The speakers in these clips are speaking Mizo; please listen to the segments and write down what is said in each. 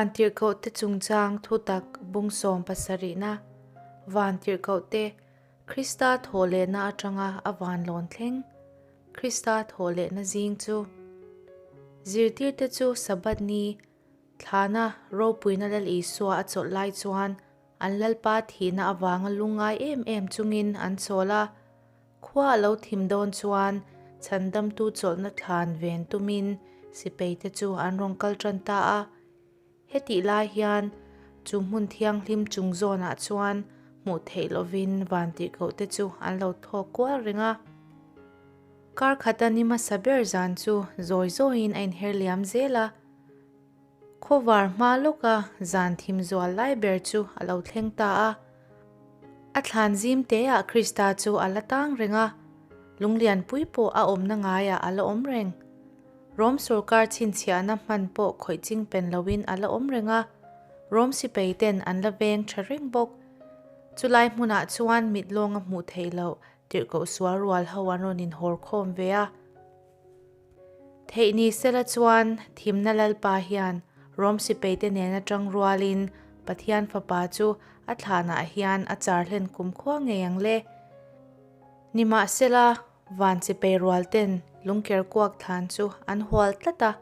Vantirhkohte chungchang thutak bung sawm pasarihna, Vantirhkohte, Krista thawhlehna atanga a vanlawn thleng, Krista thawhlehna zing chu. Zirtirte chu Sabbath ni thlana ropuina Lal Isua a chawlh lai chuan an Lalpa thihna avanga lungngai em em chungin an chawl a. Khua a lo thim dawn chuan chhandamtu chawlhna thlan ven tumin sipeite chu an rawn kal tan ta a. Hetih lai hian chu hmun thianghlim chung zawnah chuan hmuh theih lovin vantirhkohte chu an lo thawk kual reng a. Kar khata ni hmasa ber zan chu zawi zawiin a inher liam zel a. Khawvar hma lawka zan thim zual lai ber chu a lo thleng ta a. A thlan zim teah Krista chu a la tang reng a, lunglianpui pawh a awmna ngaiah a la awm reng. Rom sorkar chhinchhiahna hman pawh khawih ching pen loin a la awm reng a, Rom sipei ten an la veng tha reng bawk. Chulai hmunah chuan mit lawnga hmuh theih loh tirhkoh sual rual ho an rawn inhawr khawm ve a. Theih ni sela chuan thimna Lalpa hian Rom sipeite nena tang rualin Pathian Fapa chu a thlanah hian a char hlen kumkhua ngei ang le. Nimahsela, van sipei rualten lungker kuak thlan chu an hual tlat a,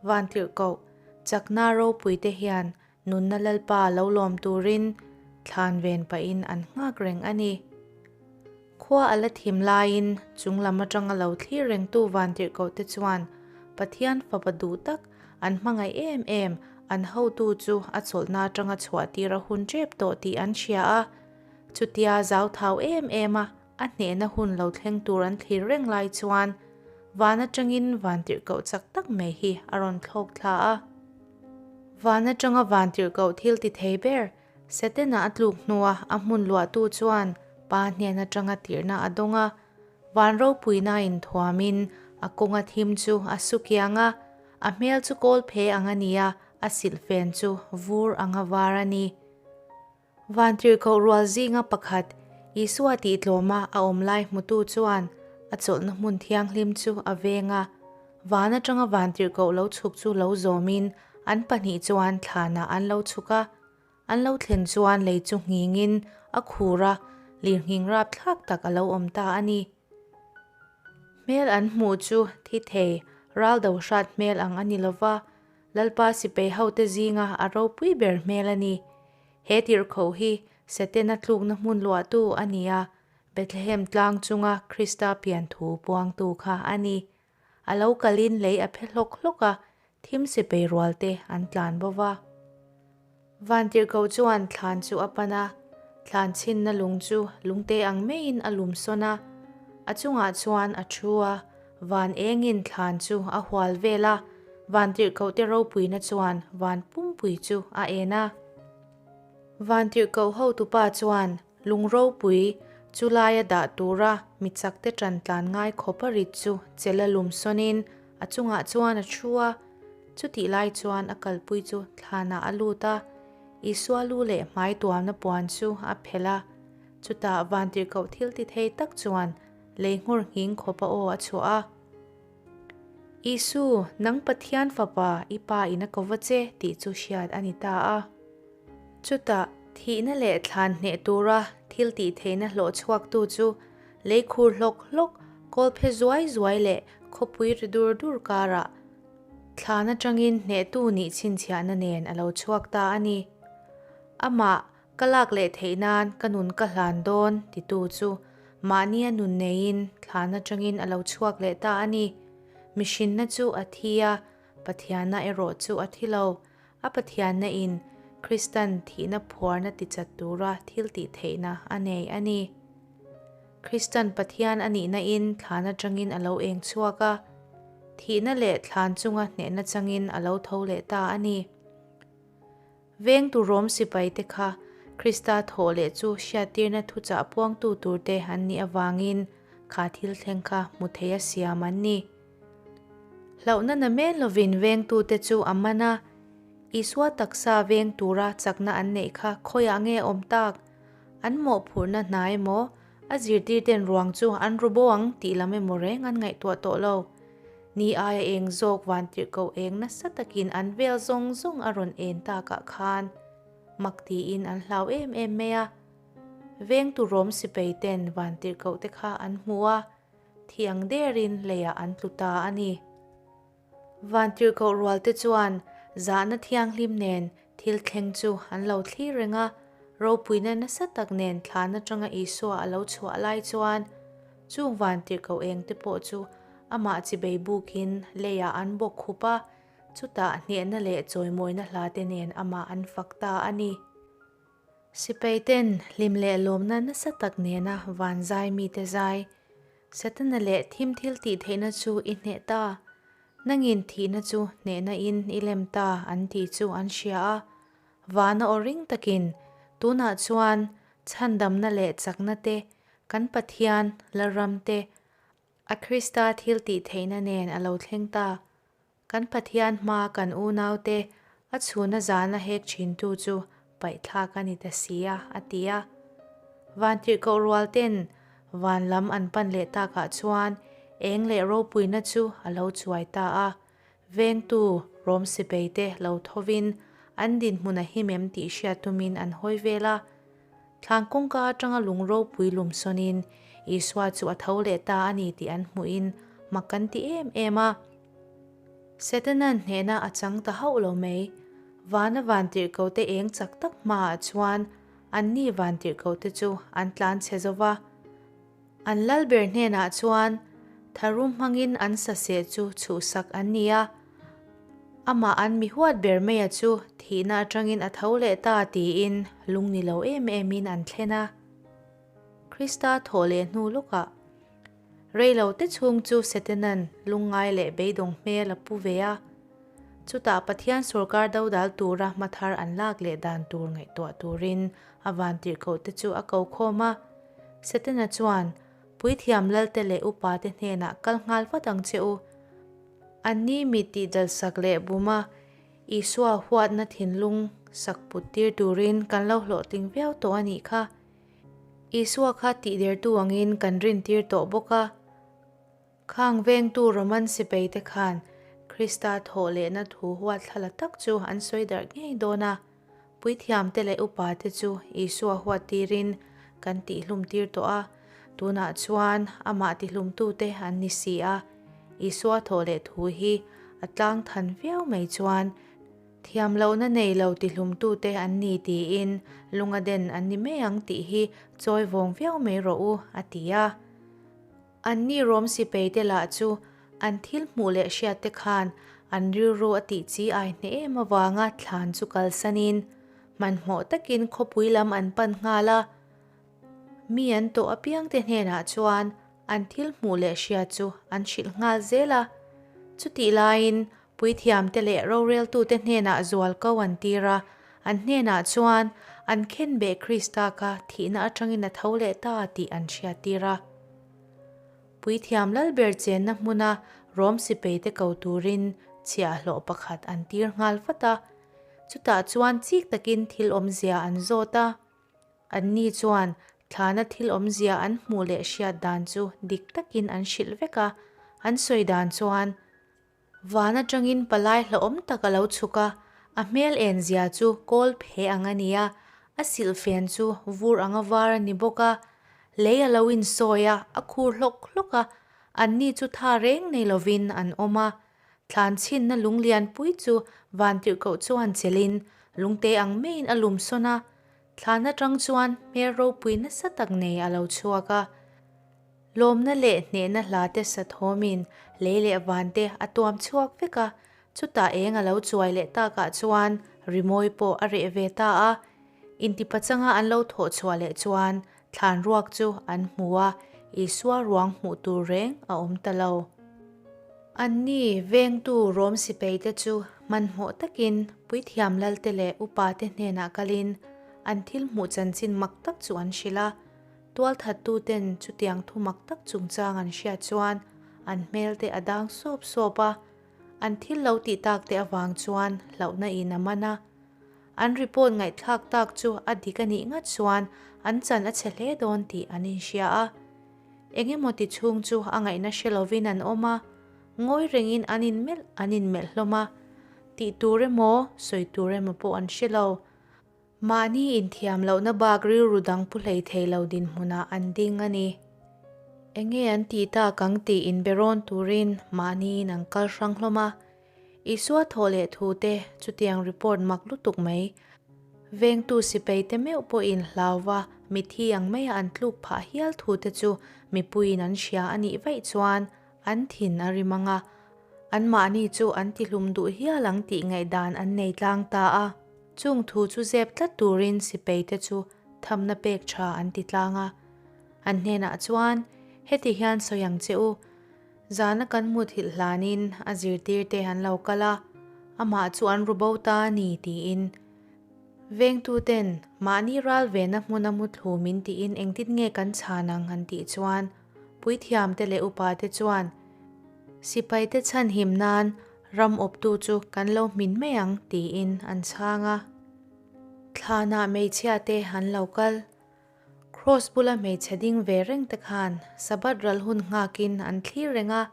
van tirhkoh chakna ropuite hian Nunna Lalpa lo lawm turin thlan ven pahin an nghak reng a ni. Khua a la thim laiin chung lam atanga lo thlir rengtu vantirhkohte chuan Pathian fapa duh tak an hmangaih em em an hotu chu a chawlhna atanga chhuah tir a hun tep tawh tih an hria a. Chutia zauthau em em a a hnehna hun lo thleng tur an thlir reng lai chuan van atangin vantirhkoh chak tak mai hi a rawn thlawk thla a. Van atanga vantirhkoh thil ti thei ber, Setana a tluk hnua a hmun luahtu chuan Pa hnen atanga tirhna a dawng a, van ropuina inthuamin a kawnga thim chu a su kiang a, a hmel chu kawl phe ang a ni a, a silhfen chu vur anga var a ni. Vantirhkoh rual zinga pakhat, Isua tihtlawma a awm lai hmutu chuan a chawlhna hmun thianghlim chu a veng a. Van atanga vantirhkoh lo chhuk chu lo zawmin an pahnih chuan thlanah an lo chhuk a. An lo thlen chuan lei chu nghingin a khur a, lirnghing rapthlak tak a lo awm ta a ni. Hmel an hmuh chu thi thei, ral do hrat hmel ang a ni lova, Lalpa sipei hote zinga a ropui ber hmel a ni. He tirhkoh hi Setena tlukna hmun luahtu a ni a, Bethlehem tlang chunga Krista pian thu puangtu kha a ni. A lo kalin lei a phe hlawk hlawk a, thim sipei rualte an tlan bo va. Van tirhkoh chuan thlan chu a pan a, thlan chhinna lung chu lungte ang maiin a lum sawn a, a chungah chuan a thu a, van engin thlan chu a hual vel a, van tirhkohte ropuina chuan van pumpui chu a en a. Van tirhkoh hotupa chuan lung ropui chu laia dah tura mi chakte tan tlan ngai khawp a rit chu chela lum sawnin a chungah chuan a thu a, Chutih lai chuan a kalpui chu thlanah a lut a, Isua lu leh hmai tuamna puan chu a phelh a. Chutah vantirhkoh thil ti thei tak chuan lei nghur nghing khawp a aw a chhuah a. Isu, nang Pathian fapa, i pa in a ko va che tih chu hriat a ni ta a. Chutah thihna leh thlan hneh tura thil tih theihna hlawh chhuaktu chu lei khur hlawk hlawk, kawl phe zuai zuai leh khawpui ri dur dur karah Thlan atangin hnehtu nih chhinchhiahna nen a lo chhuak ta a ni. Amah, ka lak leh theih nan ka nun ka hlan dawn titu chu mahnia nun neiin thlan atangin a lo chhuak leh ta a ni. Mihrinna chu a thi a, Pathianna erawh chu a thi lo. A Pathianna in Kristan thihna phuarna tichat tura thil tih theihna a nei a ni. Kristan Pathian a nihna in thlan atangin a lo eng chhuak a, thihna leh thlan chunga hnehna changin a lo tho leh ta a ni. Vengtu Rom sipaite kha Krista thawh leh chu hriattirna thuchah puangtu turte an nih avangin kha thil thleng kha hmu thei a siam an ni. Hlauhna na men lovin vengtute chu a man a, Isua taksa veng tura chakna an neih kha khawiah nge awm tak? An mawhphurhna hna emaw, a zirtirten ruang chu an ru bo ang tih lam emaw reng an ngaihtuah tawh lo. Ni aia eng zawk vantirhkoh eng nasa takin an vel zawng zawng a rawn en takah khan mak tiin an hlau em em mai a. Vengtu Rom sipai ten vantirhkoh te kha an hmu a, thiang derin leiah an tlu ta a ni. Vantirhkoh rual te chuan zahna thianghlim nen thil thleng chu an lo thlir reng a, ropuina nasa tak nen thlan atanga Isua a lo chhuah lai chuan chung vantirhkoh eng te pawh chu amah chibei bukin leiah an bawk khup a, chutah hnehna leh chawimawina hla te nen amah an fak ta a ni. Sipai ten hlim leh lawmna nasa tak nena van zai mite zai, Setana leh thim thil tih theihna chu i hneh ta, nangin thihna chu hnehna in i lem ta an tih chu an hria a. Vana aw ring takin, Tunah chuan chhandamna leh chakna te, kan Pathian, Lalram te, a Krista thil tih theihna nen a lo thleng ta. Kan Pathian hmaa kan unaute a chhuna zana hek thintu chu paihthlak a ni ta si a, a ti a. Vantirhkoh rualten van lam an pan leh takah chuan eng leh ropuina chu a lo chuai ta a. Vengtu Rom sipeite lo thovin an dinhmun a him em tih hriat tumin an hawi vel a. Thlan kawngka atanga lung ropui lum sawnin Isua chu a tho leh ta a ni tih an hmuhin mak kan ti em em a. Setana'n hnehna a chang ta hauh lo mai. Vana vantirhkohte eng chak tak hmaah chuan anni vantirhkohte chu an tlan chhe zo va. An lalber hnenah chuan tharum hmangin an saseh chu chhuhsak an ni a. Amah an mi huat ber maia chu thihna atangin a tho leh ta tiin lung ni lo em emin an thlen a. Krista thawh leh hnu lawkah Reilo te chhung chu Setanan lungngai leh beidawng hmel a pu ve a. Chutah Pathian sawrkar dodal tura hmathar an lak leh dan tur ngaihtuah turin a vantirhkoh te chu a ko khawm a. Setana chuan, Puithiam lalte leh upate hnenah kal nghal vat ang che u. Anni mi tihdalsak leh buma Isua huatna thinlung sak put tir turin kan lo hlawhtling viau tawh a nih kha. Isua kha tihdertu angin kan rintir tawh bawk a. Khang vengtu Roman sipaite khan Krista thawh lehna thu huathlala tak chu an sawi darh ngei dawn a. Puithiamte leh upate chu Isua huattirin kan tihlumtir tawh a, tunah chuan amah tihlumtute an ni si a. Isua thawh leh thu hi a tlang than viau mai chuan Thiam lohna nei lo tihlumtute an ni tiin lunga den an ni mai ang tih hi chawi vawng viau mai rawh u, a ti a. Anni Rom sipeite lah chu an thil hmuh leh hriatte khan an rilru a tih chi ai hneh em avanga thlan chu kalsanin hmanhmawh takin khawpui lam an pan nghal a. Mi an tawh apiangte hnenah chuan an thil hmuh leh hriat chu an hrilh nghal zel a. Chutih laiin Puithiamte leh roreltute hnenah zual ko an tir a, an hnenah chuan an khenbeh Krista kha thihna atangin a tho leh ta tih an hriattir a. Puithiam Lalber chenna hmuna Rom sipeite ko turin chhiahhlawh pakhat an tir nghal vat a, chutah chuan chik takin thil awmzia an zawt a. Anni chuan thlana thil awmzia an hmuh leh hriat dan chu dik takin an hrilh vek a, an sawi dan chuan, Van atangin palai hlauhawm tak a lo chhuk a, a hmel en zia chu kawl phe ang a ni a, a silhfen chu vur anga var a ni bawk a, lei a lo insawi a, a khur hlawk hlawk a, anni chu tha reng nei lovin an awm a. Thlan chhinna lung lianpui chu vantirhkoh chuan chelhin lungte ang maiin a lum sawn a, thlan atang chuan hmel ropui nasa tak nei a lo chhuak a. Lawmna leh hnehna hla te sathawmin lei leh van te a tuam chhuak vek a, chutah eng a lo chuai leh takah chuan rimawi pawh a reh ve ta a. Intipachanga an lo thawh chhuah leh chuan thlan ruak chu an hmu a, Isua ruang hmuh tur reng a awm ta lo. Anni vengtu Rom sipeite chu hmanhmawh takin puithiam lalte leh upate hnenah kalin an thil hmuh chanchin mak tak chu an hrilh a. Tualthattuten chutiang thu mak tak chungchang an hriat chuan an hmelte a dang sawp sawp a, an thil lo tih tak te avang chuan hlauhna in a man a. An report ngaihthlak tak chu a dik a nih ngat chuan an chan a chhe hle dawn tih an inhria a. Engemaw ti chhung chu a ngaihna hre lovin an awm a. Ngawi rengin an inmelh an inmelh hlawm a, tih tur emaw sawi tur emaw pawh an hre lo. Mahni inthiam lohna bak rilru dang pu hlei thei lo dinhmunah an ding a ni. Enge an tih tak ang tih inbe rawn turin mahniin an kal hrang hlawm a. Isua thawh leh thu te chutiang report mak lutuk mai. Vengtu sipai te meuh pawhin hlauva mithi ang maia an tluk phah hial thu te chu mipuiin an hria a nih vaih chuan an thin a rim ang a, anmahni chu an tihlum duh hial ang tih ngaihdan an nei tlang ta a. Chung thu chu zep tlat turin sipai te chu thamna pek tha an ti tlang a. An hnenah chuan, Heti hian sawi ang che u, Zana kan muthilh hlanin a zirtirte an lo kal a, amah chu an ru bo ta a ni, tiin. Vengtuten mahni ral vena hmuna muthlu min tiin engtin nge kan chhan ang an tih chuan puithiamte leh upate chuan sipaite chhanhim nan ram awptu chu kan lo hmin mai ang tiin an chhang a. Thlanah hmeichhiate an lo kal. Kraws bula hmeichhe ding ve reng te khan Sabbath ral hun nghakin an thlir reng a,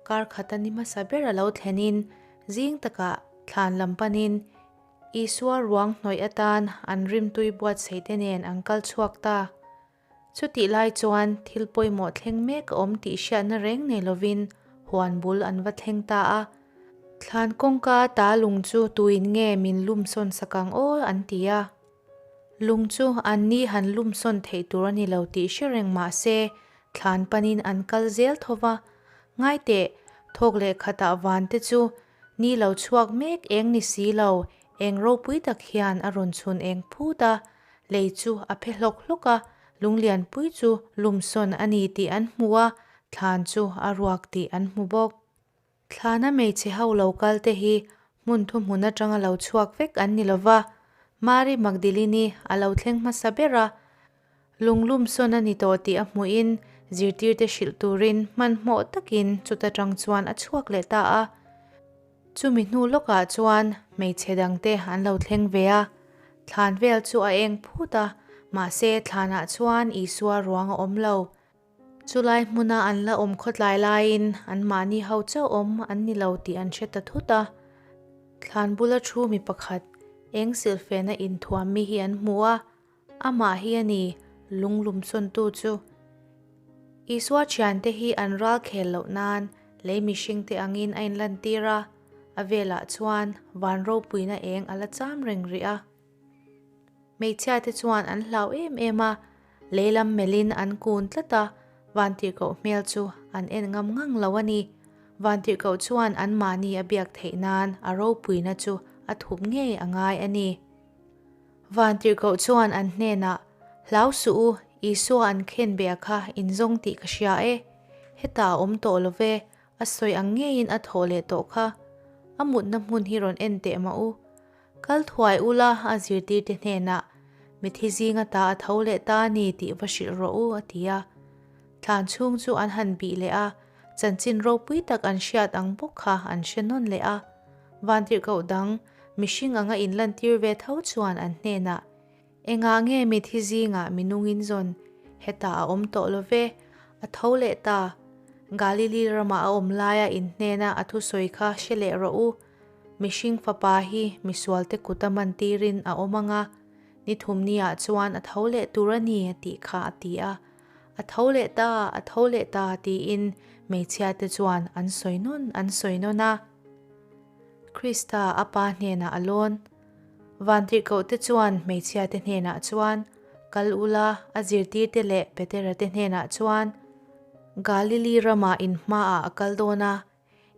kar khata ni hmasa ber a lo thlenin zing takah thlan lam panin Isua ruang hnawih atan an rimtui buatsaih te nen an kal chhuak ta. Chutih lai chuan thil pawimawh thleng mek a awm tih hriatna reng nei lovin huan bul an va thleng ta a. Thlan kawngka ta lung chu tuin nge min lum sawn sak ang aw an ti a. Lung chu an ni han lum sawn theih tur a ni lo tih hre reng mah se, thlan panin an kal zel tho va. Ngai teh, thawk leh khatah van te chu ni lo chhuak mek eng ni si lo, eng ropui tak hian a rawn chhun eng phut a, lei chu a phe hlawk hlawk a, lunglianpui chu lum sawn a ni tih an hmu a, thlan chu a ruak tih an hmu bawk. Thlana hmeichhe ho lo kal te hi hmun thuhmun atanga lo chhuak vek an ni lova, Mari Magdalene a lo thleng hmasa ber a, lunglum sawn a ni tawh tih a hmuhin zirtirte hrilh turin hmanhmawh takin chuta tang chuan a chhuak leh ta a. Chumi hnu lawkah chuan hmeichhe dangte an lo thleng ve a, thlan vel chu a eng phut a, mahse thlanah chuan Isua ruang a awm lo. Chulai hmuna an la awm khawtlai laiin anmahni ho chauh awm an ni lo tih an hre ta thut a. Thlan bula thu mi pakhat eng silhfena inthuam mi hi an hmu a, amah hi a ni lunglum sawntu chu. Isua thiante hi an ral khel loh nan lei mihringte angin a inlantir a, a velah chuan van ropuina eng a la cham reng rih a. Hmeichhiate chuan an hlau em em a, lei lam melhin an kun tlat a, Vantirhkoh hmel chu an en ngam ngang lo a ni. Vantirhkoh chuan anmahni a biak theih nan a ropuina chu a thup ngei a ngai a ni. Vantirhkoh chuan an hnenah, Hlau suh u, Isua an khen beh a kha in zawng tih ka hria e. Hetah a awm tawh lo ve, a sawi ang ngeiin a thawh leh tawh kha. A mutna hmun hi rawn en teh mah u. Kal thuai ula a zirtirte hnenah, Mithi zinga ta a tho leh ta a ni tih va hrilh rawh u, a ti a. Thlan chhung chu an han bih leh a, chanchin ropui tak an hriat ang bawk kha an hre nawn leh a. Vantirhkoh dang, mihring anga inlantir ve tho chuan an hnenah, Engah nge mithi zingah mi nungin zawn hetah a awm tawh lo ve? A tho leh ta. Galili ramah a awm laia in hnena a thusawi kha hre leh rawh u. Mihring fapa hi misualte kuta man tirin a awm ang a, ni thumniah chuan a tho leh tur a ni, a tih kha a ti a. A tho leh ta, a tho leh ta, tiin hmeichhiate chuan an sawi nawn an sawi nawn a. Krista a pa hnenah a lawn. Vantirhkohte chuan hmeichhiate hnenah chuan, Kal ula, a zirtirte leh Petera te hnenah chuan, Galili ramah in hmaah a kal dawn a,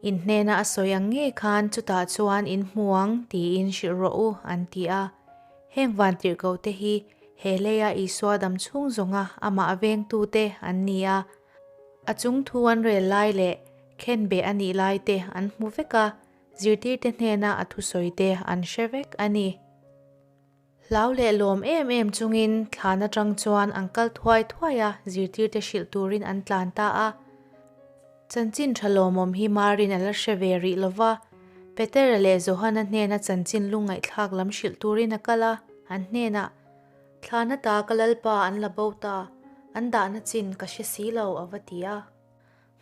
In hnena a sawi ang ngei khan chutah chuan in hmu ang tiin hrilh rawh u, an ti a. Heng vantirhkohte hi he leia Isua dam chhung zawnga amah vengtute an ni a. A chung thu an rel lai leh khenbeh a nih laite an hmu vek a, zirtirte hnena a thusawite an hre vek a ni. Hlau leh lawm em em chungin thlan atang chuan an kal thuai thuai a, zirtirte hrilh turin an tlan ta a. Chanchin tha lawmawm hi Marin a la hre ve rih lo va, Petera leh Johana hnena chanchin lungngaihthlak lam hrilh turin a kal a, an hnenah, Thlan ata ka Lalpa an la bo ta, an dahna chin ka hre si lo, a va ti a.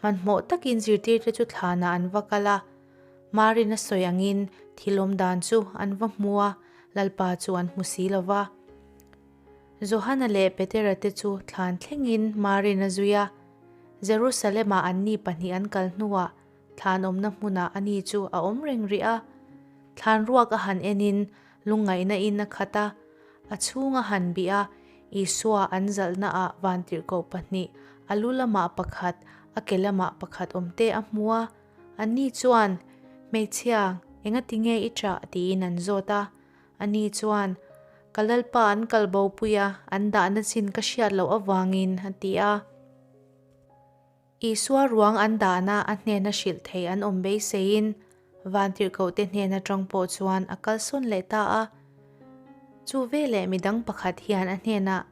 Hmanhmawh takin zirtirte chu thlanah an va kal a. Marin a sawi angin thil awm dan chu an va hmu a, Lalpa chu an hmu si lo va. Johana leh Petera te chu thlan thlengin Marin a zui a. Jerusalem-ah anni pahnih an kal hnuah thlan awmna hmunah ani chu a awm reng rih a. Thlan ruak a han enin lungngaihna in a khat a, a chhung a han bih a, Isua an zalhnaah vantirhkoh pahnih, a lu lamah pakhat, a ke lamah pakhat awmte a hmu a. Anni chuan, Hmeichhia, engati nge i ṭah? tiin an zawt a. Ani chuan, Ka Lalpa an kal bopui a, an dahna chin ka hriat loh avangin, a ti a. Isua ruang an dahna a hnena hrilh thei an awm beiseiin Vantirhkohte hnen atang pawh chuan a kalsawn leh ta a. Chu veleh midang pakhat hian a hnenah,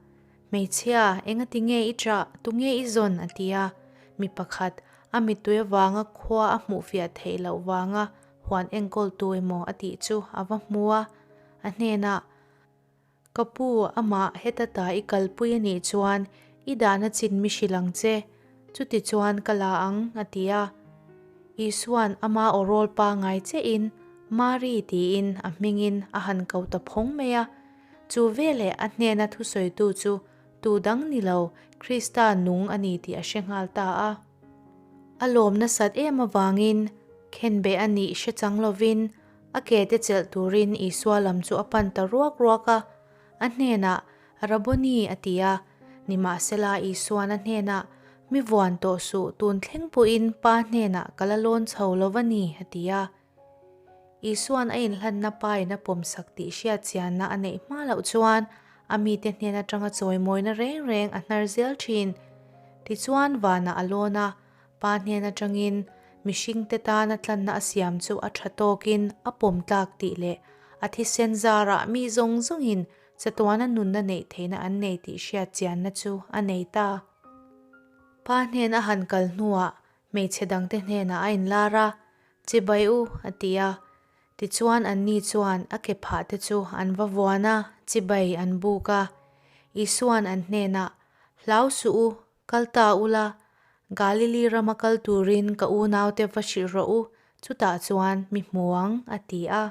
Hmeichhia, engati nge i ṭah? Tunge i zawn? a ti a. Mi pakhat, a mittui avanga khua a hmuhfiah theih loh vanga huan enkawltu emaw a tih chu a va hmu a. A hnenah, Ka pu, amah heta ta i kalpui a nih chuan i dahna chin mi hrilh ang che, chuti chuan ka la ang, a ti a. Isua'n ama awrawl pangai chein Mari tiin a hmingin a han ko ta phawng mai a. Chu veleh a hnena thusawitu chu tu dang ni lo, Krista nung a ni tih a hre nghal ta a. A lawm nasat em avangin khenbeh a nih hre chang lovin A ke te chelh turin Isua lam chu a pan ta ruak ruak a, a hnenah, Rabboni, a ti a. Nimahsela Isuan a hnenah, Mi vuan tawh suh, tun thleng pawhin Pa hnenah ka la lawn chho lo va ni, a ti a. Isuan a inhlanna pain a pawmsak tih hriatchianna a neih hma loh chuan a mite hnen atanga chawimawina reng reng a hnar zel thin. Tichuan vanah a lawn a, Pa hnen atangin mihringte tana tlanna a siam chu a tha tawkin a pawm tlak tih leh a thisen zarah mi zawng zawngin chatuana nunna neih theihna an nei tih hriat chianna chu a nei ta. Pa hnen a han kal hnuah hmeichhe dangte hnenah a inlar a, Chibai u, a ti a. Tichuan anni chuan a ke phah te chu an va vuan a, chibai an buk a. Isuan an hnenah, Hlau suh u, Kal ta ula, Galili rama kal turin ka unaute va hrilh rawh u, chutah chuan mi hmu ang, a ti a.